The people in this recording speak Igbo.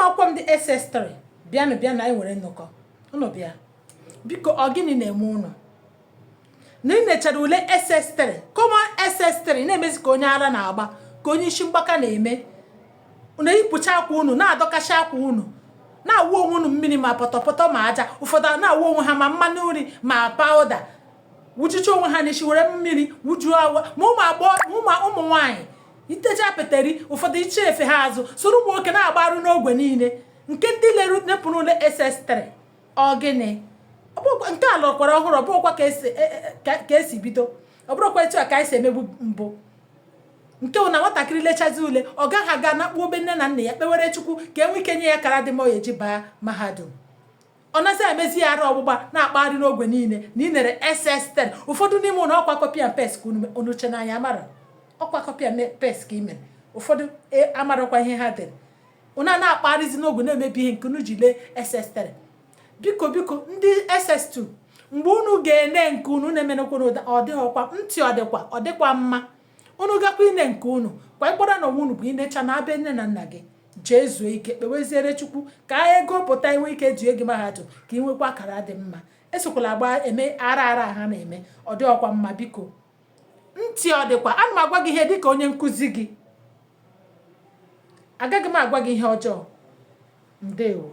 Ụmụ akwụkwọ m ndị SS3, bịanụ, bịanụ, anyị nwere nnọkọ. Unu bịa, biko. Ọ gịnị na-eme unu na ị nechara ule SS3, common SS3, na-emezi ka onye ara na-agba, ka onye isi mgbaka na-eme? Na-eyipụcha akwa unu, na-adọkachi akwa unu, na-awụ onwe unu mmiri, ma pọtọpọtọ ma aja. Ụfọdụ na-awụ onwe ha ma mmanụ nri ma powder, wụchicha onwe ha n'isi, were mmiri wụjuo awa. Ma ụmụ agbọghọ, ụmụ nwaanyị itecha peteri, ụfọdụ iche efe ha azụ, soro ụmụ nwoke na-agbarụ n'ogwe niile. Nke ndị lere nepụrụ ule SS3, ọ gịnị? Nke a lọkwara ọhụrụ. Ọ bụrụkwa ka esi bido, ọ bụrụkwa etu a ka anyị si emebu mbụ. Nke bụ na nwatakịrị lechazi ule, ọ gaghị aga nakpuo obe nne na nna ya kpewere Chukwu ka e nwee ike nye ya kara dị mma ọ ga-eji baa mahadum. Ọ nazi emezi ya ara ọgbụgba, na-akpagharị n'ogwe niile na inere SS10. Ụfọdụ n'ime ụlọ ọkwa copy and paste ka unu che n'anya amara ọkwa copy and paste ka i mere. Ụfọdụ amarakwa ihe ha dere. Unu a na-akpagharịzi n'ogwe, na-emebi ihe nke unu ji lee SS3. Biko, biko, ndị SS2, mgbe unu ga-ene nke unu na-emenekwa ụda, ọ dịghọkwa ntị, ọ dịkwa, ọ dịkwa mma. Unu gakwa ine nke unu kwa ịkpọrọ na onwe unu bụ inecha na abịa nne na nna gị, jee zuo ike, kpeweziere Chukwu ka ego pụta, inwe ike ji ego mahadum, ka ị nwekwa akara dị mma. Esokwala agba eme ara ara ha na-eme, ọ dịghọkwa mma. Biko, ntị ọ dịkwa. Ana m agwa gị ihe dịka onye nkụzi gị, agaghị m agwa gị ihe ọjọọ. Ndewo.